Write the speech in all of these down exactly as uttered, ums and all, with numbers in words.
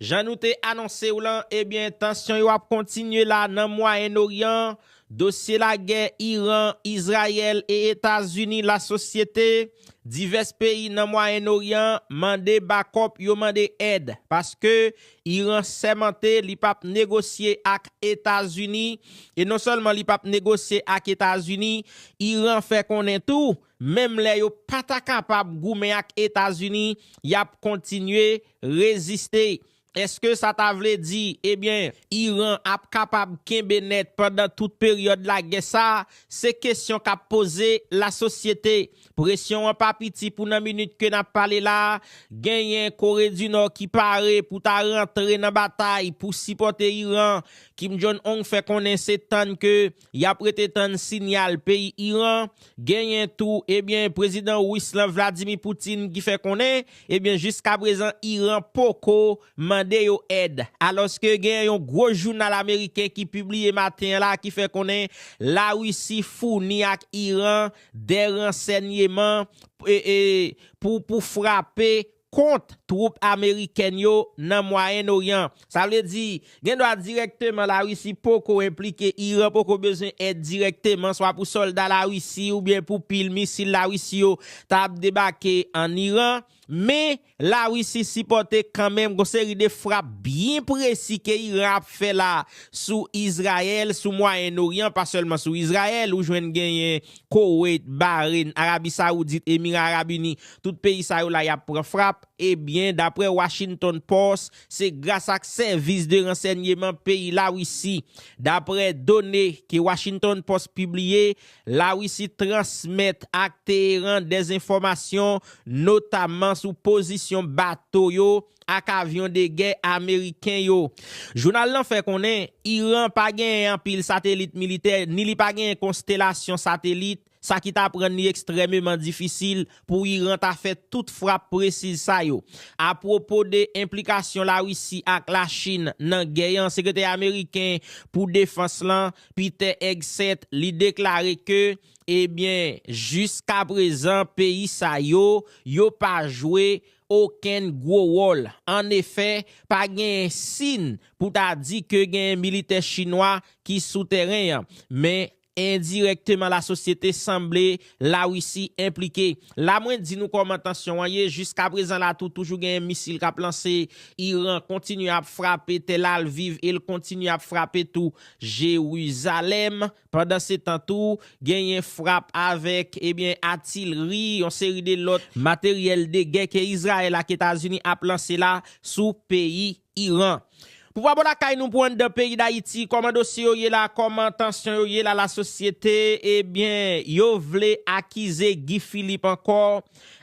Jan nou te anonse w lan, ebyen, tansyon yo ap kontinye la nan Mwayen Oryan. Dosye lagè Iran, Izrayèl e Etazini, lasosyete, divès peyi nan Mwayen Oryan mande bakòp, yo mande èd, paske Iran sèmante li p ap negosye ak Etazini, e non sèlman li p ap negosye ak Etazini, Iran fè konnen tou, menm lè yo pa ta kapab goumen ak Etazini, y ap kontinye reziste. Èske sa ta vle di, ebyen, Iran ap kapab kenbe nèt pandan tout peryòd lagè sa a? Se kesyon k ap poze lasosyete. Presyon an pa piti pou nan minit ke n ap pale la a, genyen Kore di Nò ki pare pou ta rantre nan batay pou sipòte Iran. Kim Jong Un fè konnen se tann ke y ap rete tann sinyal peyi Iran. Genyen tou, ebyen, prezidan ris lan Vladimir Putin ki fè konnen, ebyen, jiskaprezan Iran poko mande yo èd. Alòske gen yon gwo jounal ameriken ki pibliye maten an la ki fè konnen Larisi founi ak Iran de ransèyman, e, e, pou, pou frape kont twoup amerikèn yo nan Mwayen Oryan. Sa vle di, gen dwa dirèkteman Larisi poko enplike, Iran poko bezwen èd dirèkteman, swa pou sòlda Larisi oubyen pou pil misil Larisi yo ta ap debake ann Iran. Men, Larisi sipòte kanmenm gon seri de frap byen presi ke Iran ap fè la sou Izrayèl, sou Mwayen Oryan, pa sèlman sou Izrayèl, ou jwenn genyen Koweit, Bahrein, Arabi Sawoudit, Emira Arab Ini, tout peyi sa yo la y ap pran frap. Ebyen, daprè Washington Post, se gras ak sèvis de ransèyman peyi Larisi. Daprè done ke Washington Post pibliye, Larisi transmèt ak Teheran dèzenfòmasyon, notamman sou pozisyon bato yo ak avyon de gè ameriken yo. Jounal lan fè konnen Iran pa genyen anpil satelit militè, ni li pa genyen konstelasyon satelit, sa ki ta rann li ekstrèmeman difisil pou Iran ta fè tout frap presiz sa yo. Apwopo de enplikasyon Larisi ak Lachin nan gè an, sekretè ameriken pou defans lan, Peter Hegseth, li deklare ke, ebyen, jiskaprezan, peyi sa yo, yo pa jwe okenn gwo wòl. Annefè, pa genyen siy pou ta di ke genyen militè chinwa ki sou tèren an. Men, endirèkteman, lasosyete sanble Larisi enplike. La, mwen di nou kòman tansyon an ye. Jiskaprezan, la tou, toujou genyen misil k ap lanse. Iran kontinye ap frape Tel Aviv e l kontinye ap frape tou Jerizalèm. Pandansetan tou, genyen frap avèk, ebyen, atilri, yon seri de lòt materyèl de gè ke Izrayèl ak Etazini ap lanse la sou peyi Iran. Pou pa bò lakay nou, pou anndan peyi Dayiti, kòman dosye yo ye la, kòman tansyon yo ye la, lasosyete, ebyen, yo vle akize Guy Philippe ankò,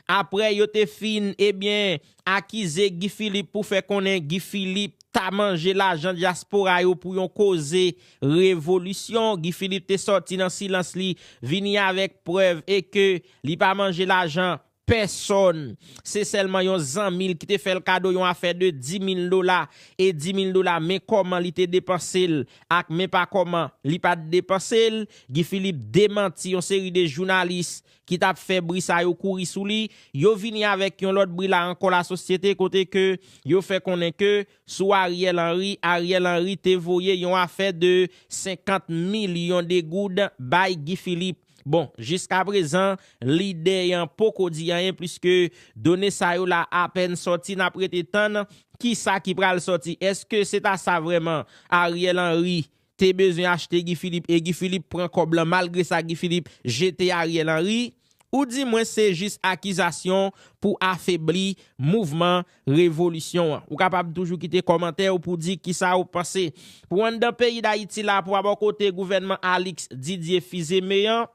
aprè yo te fin, ebyen, akize Guy Philippe pou fè konnen Guy Philippe ta manje lajan dyaspora yo pou yon koze revolisyon. Guy Philippe te sòti nan silans li, vini avèk prèv e ke li pa manje lajan pèsòn. Se sèlman yon zanmi l ki te fè l kado yon afè de dis mil dola, e dis mil dola, men kòman li te depanse l ak men pa kòman li pa t depanse l. Guy Philippe demanti yon seri de jounalis ki t ap fè bri sa yo kouri sou li. Yo vini avèk yon lòt bri la ankò, lasosyete, kote ke yo fè konnen ke sou Ariel Henry, Ariel Henry te voye yon afè de senkant milyon de goud bay Guy Philippe. Bon, jiskaprezan, lidè an poko di anyen, pliske done sa yo la apèn sòti, n ap rete tann kisa ki pral sòti. Èske se ta sa vrèman Ariel Henry te bezwen achte Guy Philippe e Guy Philippe pran kòb lan, malgre sa Guy Philippe jete Ariel Henry? Ou di mwen se jis akizasyon pou afebli mouvman revolisyon an. Ou kapab toujou kite kòmantè ou pou di kisa ou panse. Pou anndan peyi Dayiti la, pou bò kote gouvènman Alix Didier Fils-Aimé an,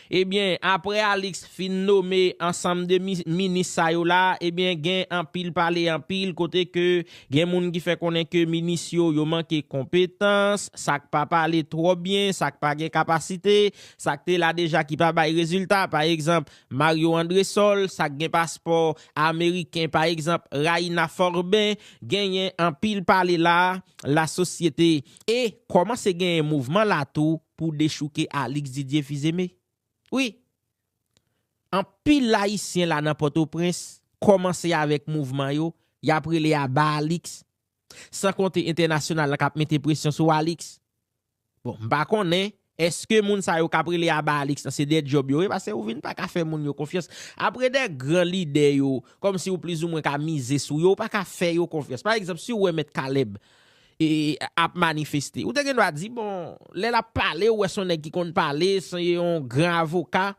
ebyen, aprè Alix fin nome ansanm de mi-, minis sa yo la, ebyen, gen anpil pale anpil kote ke gen moun ki fè konnen ke minis yo, yo manke konpetans, sa k pa pale twò byen, sa k pa gen kapasite, sa k te la deja ki pa bay rezilta. Pa egzanp, Mario Andrésol, sa k gen paspò ameriken, pa egzanp, Raïna Forbin, genyen anpil pale la, lasosyete. E kòmanse genyen mouvman la tou pou dechouke Alix Didier Fils-Aimé. Wi, anpil Ayisyen la nan Pòtoprens kòmanse avèk mouvman yo, y ap rele aba Alix. San konte entènasyonal lan k ap mete presyon sou Alix. Bon, m pa konnen, èske moun sa yo k ap rele aba Alix lan se de djòb yo ye, paske ou vin pa ka fè moun yo konfyans. Apre de gran lidè yo, kòmsi ou plizoumwen ka mize sou yo, ou pa ka fè yo konfyans. Pa egzanp, si w wè Mèt Caleb e, ap manifeste, ou te gen dwa di, bon, lè l ap pale, ou wè se yon nèg ki konn pale, se yon gran avoka,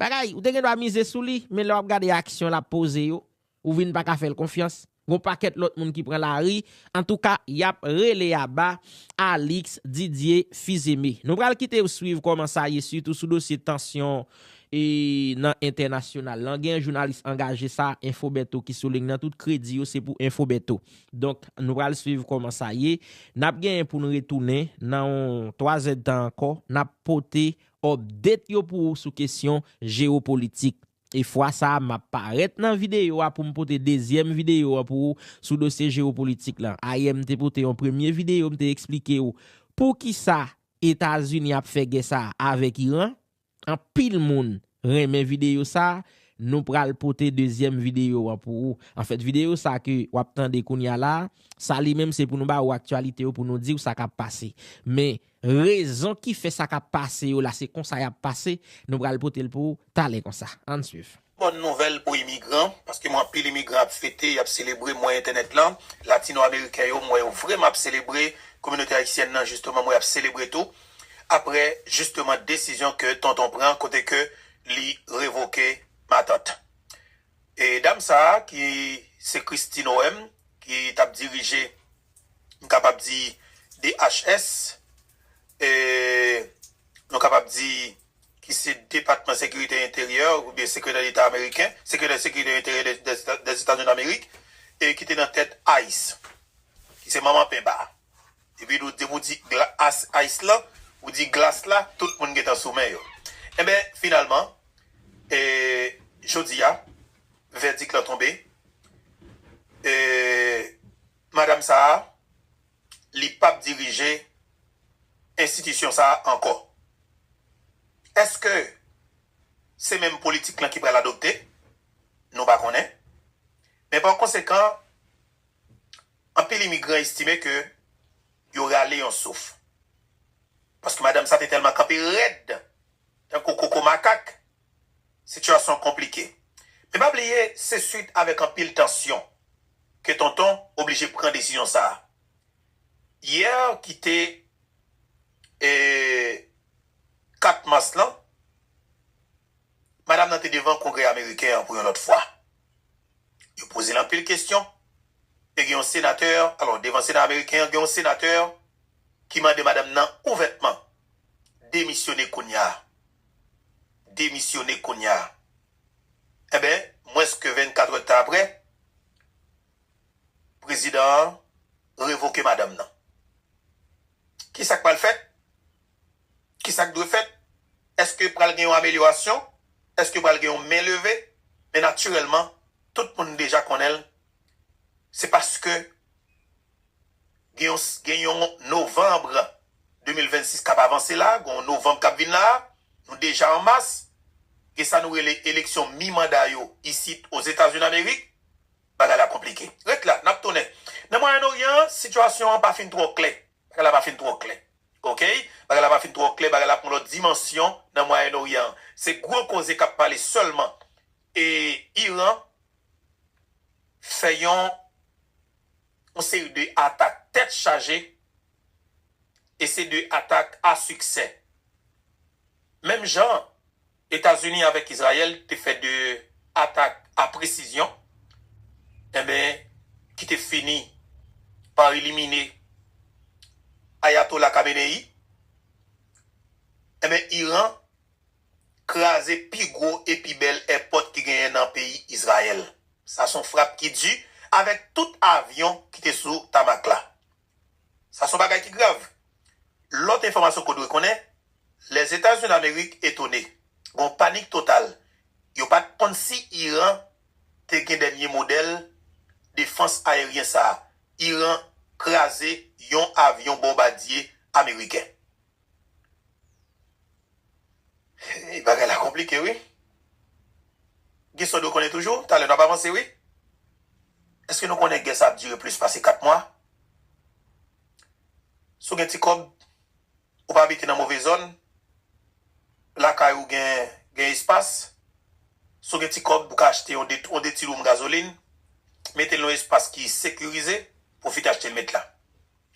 bagay, ou te gen dwa mize sou li, men lè w ap gade aksyon l ap poze yo, ou vin pa ka fè l konfyans. Gon pakèt lòt moun ki pran lari. Antouka, y ap rele aba Alix Didier Fils-Aimé. Nou pral kite w swiv kòman sa ye, sitou sou dosye tansyon e nan entènasyonal lan. Gen jounalis angaje sa, Info Bertho, ki sou liy nan. Tout kredi yo se pou Info Bertho. Donk, nou pral swiv kòman sa ye. N ap genyen pou n retounen nan yon twa zèdtan ankò. N ap pote update yo pou ou sou kesyon jewopolitik. E fwa sa a, m ap parèt nan videyo a pou m pote dezyèm videyo a pou ou sou dosye jewopolitik lan. Ayè, m te pote yon premye videyo, m te eksplike w poukisa Etazini ap fè gè sa a avèk Iran. Anpil moun renmen videyo sa a. Nou pral pote dezyèm videyo an pou ou. Anfèt, videyo sa a ke w ap tande kounye a la a, sa li menm se pou nou ba ou aktyalite yo, pou nou di w sa k ap pase. Men, rezon ki fè sa k ap pase yo la, se konsa y ap pase, nou pral pote l pou ou talè konsa. Ann swiv. Bòn nouvèl pou imigran, paske mwen anpil imigran ap fete, y ap selebre mwen entènèt lan. Latino-ameriken yo, mwen yo vrèman ap selebre. Kominote ayisyèn nan, jisteman, mwen ap selebre tou. Apre, jisteman, desizyon ke Tonton pran, kote ke li revoke matant. E dam sa a, ki se Christine Noem, ki t ap dirije, m kapab di, D H S, e nou kapab di, ki se Depatman Sekirite Enteryè, oubyen Sekretè Deta ameriken, Sekretè Sekirite Enteryè dè, dè, dè Etazini Damerik, e ki te nan tèt ice, ki se manman penba. Epi nou, depi w di gla-, as-, ice lan, ou di glas la, tout moun gentan sou men yo. Enben, finalman, e, jodi a, vèdik lan tonbe. E, madanm sa a, li p ap dirije enstitisyon sa a ankò. Èske se menm politik lan ki pral adopte? Nou pa konnen. Men pa konsekan, anpil imigran estime ke yo rale yon souf. Paske madanm sa te tèlman kanpe rèd, tankou koko makak, sitiyasyon konplike. Men pa bliye, se swit avèk anpil tansyon ke Tonton oblije pran desizyon sa a. Yè, ki te, e, kat mas lan, madanm nan te devan Kongrè ameriken an pou yon lòt fwa. Yo poze l anpil kesyon. E gen yon senatè, alò, devan Sena ameriken an, gen yon senatè ki mande madanm nan ouvètman demisyone kounye a. Demisyone kounye a. Enben, mwens ke vennkat èdtan apre, prezidan an revoke madanm nan. Kisa k pral fèt? Kisa k dwe fèt? Èske pral gen yon amelyorasyon? Èske pral gen yon men leve? Men natirèlman, tout moun deja konnen l. Se paske gen yon, gen yon novanm de mil vennsis k ap avanse la, gen yon novanm k ap vin la, nou deja an mas, gen sa nou rele eleksyon mi manda yo isit Ozetazini Amerik, bagay la konplike. Ret la, n ap tounen. Nan Mwayen Oryan an, sitiyasyon an pa fin twò klè. Bagay la pa fin twò klè. Oke? Bagay la pa fin twò klè, bagay la pran lòt dimansyon nan Mwayen Oryan an. Se gwo koze k ap pale sèlman. E Iran fè yon, yon seri de atak tèt chaje, e se de atak a siksè. Menm jan Etazini avèk Izrayèl te fè de atak a presizyon, enben, ki te fini pa elimine Ayatollah Khamenei, enben, Iran kraze pi gwo e pi bèl èpòt ki genyen nan peyi Izrayèl. Sa se yon frap ki di avèk tout avyon ki te sou tamak la. Sa se yon bagay ki grav. Lòt enfòmasyon ke w dwe konnen, Lèzetazini Damerik etone, gen yon panik total. Yo pa t konn si Iran te gen dènye modèl defans ayeryen sa a. Iran kraze yon avyon bonbadye ameriken. Hey, bagay la konplike, wi. Gen sa w dwe konnen toujou, talè n ap avanse, wi. Èske nou konnen gè sa ap dire plis pase kat mwa? Si w gen ti kòb, ou pa abite nan move zòn, lakay ou gen, gen espas, si w gen ti kòb, ou ka achte yon de, yon de ti loum gazolin, mete l nan yon espas ki sekirize, pwofite achte l met la.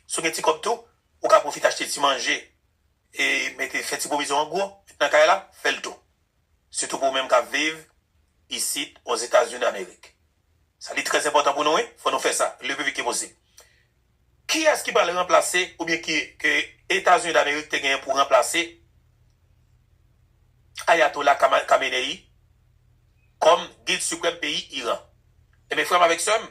Si w gen ti kòb tou, ou ka pwofite achte ti manje, e mete, fè ti pwovizyon an gwo, met nan kay la, fè l tou. Sitou pou ou menm k ap viv isit Ozetazini Damerik. Sa li trè enpòtan pou nou, wi. Fò nou fè sa le pli vit ke posib. Kiyès ki pral ranplase, oubyen ki, ke Etazini Damerik te genyen pou ranplase Ayatollah Kama-, Khamenei kòm gid siprèm peyi Iran? Ebyen, frè m avèk sè m,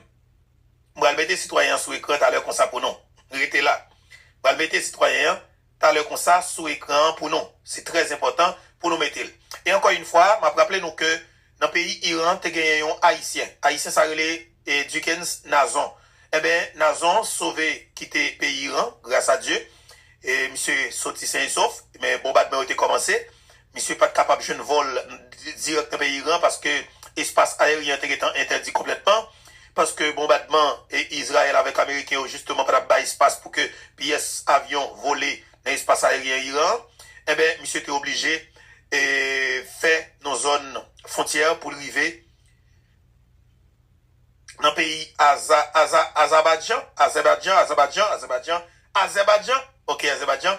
m pral mete sitwayen an sou ekran talè konsa pou nou. Rete la. M pral mete sitwayen an talè konsa sou ekran an pou nou. Se trè enpòtan pou nou mete l. E ankò yon fwa, m ap raple nou ke nan peyi Iran, te genyen yon Ayisyen. Ayisyen sa rele, e, Dickens Nazon. Enben, Nazon sove kite peyi Iran, gras a Dye. E misye soti sen e sof, men bonbadman yo te kòmanse. Misye pa t kapab jwenn vòl di-, dirèk nan peyi Iran paske espas ayeryen an te gentan entèdi konplètman. Paske bonbadman e Izrayèl avèk Ameriken yo jisteman pa t ap bay espas pou ke pyès avyon vole nan espas ayeryen Iran an, enben, misye te oblije, e, fè yon zòn fwontyè pou l rive nan peyi Aza-, Aza-, Azabadjan, Azabadjan, Azabadjan, Azabadjan, Azabadjan, ok, Azabadjan,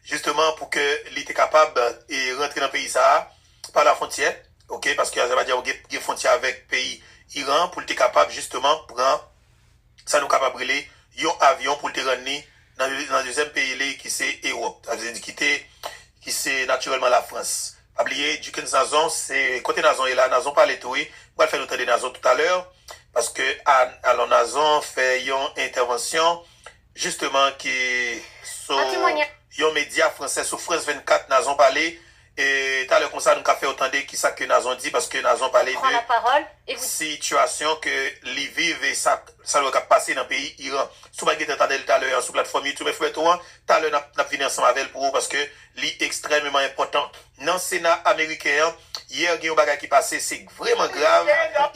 jisteman pou ke li te kapab, e, rantre nan peyi sa a pa lafwontyè, ok, paske Azabadjan gen, gen fwontyè avèk peyi Iran, pou l te kapab jisteman pran sa nou kapab rele yon avyon pou l te rann li nan, nan dezyèm peyi li ki se Ewòp. Sa vle di ki te, ki se natirèlman Lafrans. Pa bliye, Dickens Nazon, se kote Nazon ye la, Nazon pale tou, wi. M pral fè nou tande Nazon toutalè, paske a-, alò Nazon fè yon entèvansyon, jisteman, ki sou yon medya fransè, sou Frans vennkat, Nazon pale, e talè konsa, nou ka fè w tande kisa ke Nazon di, paske Nazon pale de sitiyasyon ke li viv e sa, sa l wè k ap pase nan peyi Iran. Si w pa t gentan tande l talè an sou platfòm YouTube F B T O an, talè n ap, n ap vini ansanm avè l pou ou, paske li ekstrèmeman enpòtan. Nan Sena ameriken an, yè gen yon bagay ki pase, se vrèman grav.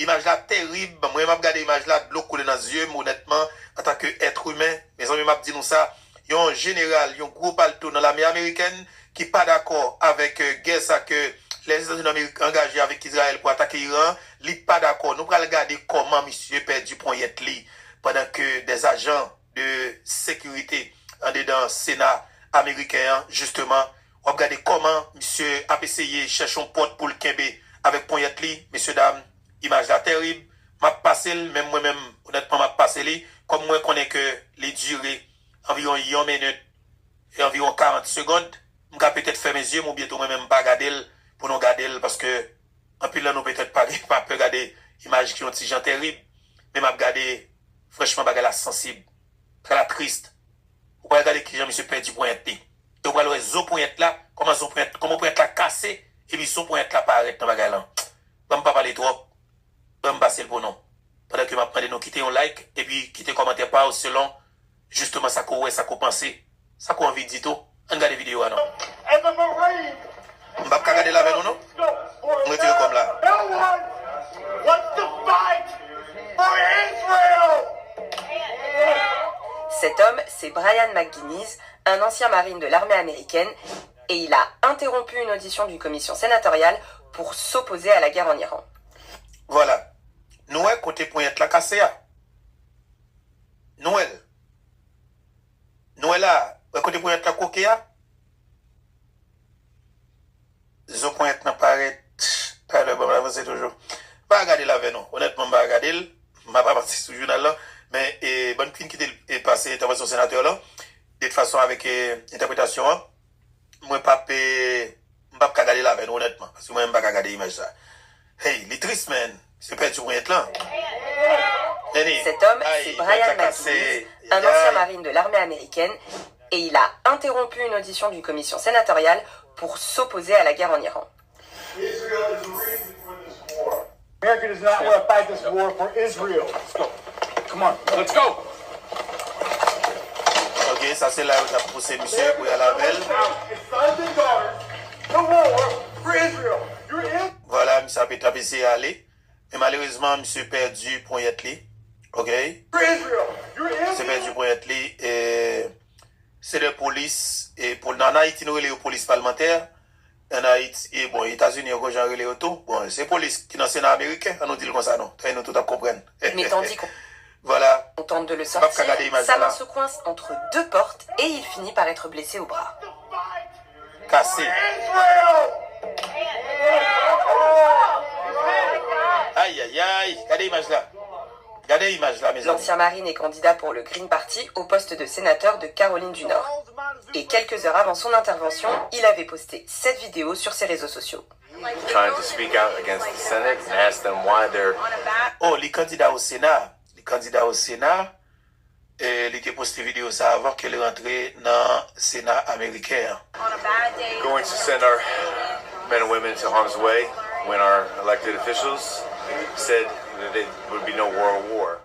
Imaj la terib. Mwen, m ap gade imaj la, dlo koule nan zye m, onètman, antanke èt imen. Mezanmi, m ap di nou sa, yon jeneral, yon gwo palto nan lame amerikèn ki pa dakò avèk, e, gè sa ke Lèzetazini Damerik angaje avèk Izrayèl pou atake Iran, li pa dakò. Nou pral gade kòman misye pèdi ponyèt li pandan ke dè ajan de sekirite andedan Sena ameriken an, jisteman, w ap gade kòman misye ap eseye chèche yon pòt pou l kenbe avèk ponyèt li. Mesye dam, imaj la terib. M ap pase l, menm mwen menm, onètman, m ap pase li. Kòm mwen konnen ke li dire anviwon yon minit e anviwon karant segonn, m ka petèt fèmen zye m, oubyen tou mwen menm m pa gade l pou nou gade l, paske anpil nan nou petèt pa, pa pè gade imaj ki yon ti jan terib, men m ap gade, franchman, bagay la sansib, bagay la tris. Ou pral gade kijan misye pèdi ponyèt li. E ou pral wè zo ponyèt la, kòman zo ponyèt, kòman ponyèt la kase, epi zo ponyèt la parèt nan bagay lan. Ban m pa pale twòp. Ban m pase l pou nou. Pandan ke m ap mande nou kite yon like, epi kite kòmantè pa w selon, jisteman, sa ke w wè, sa ke w panse, sa ke w anvi di tou. Ann gade videyo a non. M p ap ka gade l avè nou non. M retire kò m la. Cet homme, c'est Brian McGuinness, un ancien marine de l'armée américaine, et il a interrompu une audition d'une commission sénatoriale pour s'opposer à la guerre en Iran. Vwala. Nou wè kote ponyèt la kase a. Nou wè l. Nou wè la, wè kote ponyèt la kwoke a? Zo ponyèt lan parèt. Talè, ban m avanse toujou. M pa gade l avè nou. Onètman, m pa gade l. M ap avanse sou jounal lan. Men, e, ban m fin kite l, e, pase entèvansyon senatè lan. De tout fason, avèk, e, entèpretasyon an, mwen p ap, e, m p ap ka gade l avè nou, onètman. Paske mwen menm m pa ka gade imaj sa. Hey, li tris, man. Misye pèdi ponyèt lan. Any, Cet homme, c'est Brian McGuinness, un ancien marine de l'armée américaine, et il a interrompu une audition d'une commission sénatoriale pour s'opposer à la guerre en Iran. Israel is the reason for this war. America does not want to fight this war for Israel. Let's go. Come on, let's go. Ok, sa se la yo t ap pouse misye pou y al avè l. It's sons and daughters, the war for Israel. You're in. Vwala, misye ap, t ap eseye ale. Men malerezman, misye pèdi ponyèt li. Ok? Se pèdi ponyèt li. E, se de polis. E, pou, nan Ayiti, nou rele yo polis palmantè. An Ayiti, e bon, Etazini, yo konn jan rele yo tou. Bon, se polis ki nan Sena ameriken, an nou di l konsa non. E nou tout ap konprann. Mais tandis qu'on Voilà. tente de le Pap ka gade sortir, imaj sa la. Main se coince entre deux portes et il finit par être blessé au bras. Kase. Ay, ay, ay. Gade imaj la. Gade imaj la, mezanmi. L'ancien marine est candidat pour le Green Party au poste de sénateur de Caroline du Nord. Et quelques heures avant son intervention, il avait posté cette vidéo sur ses réseaux sociaux. Trying to speak out against the Senate and ask them why they're Oh, li kandida o Sena. Li kandida o Sena. E li te poste videyo sa avan ke li rantre nan Sena ameriken an. Going to send our men and women to harm's way when our elected officials said that there would be no world war.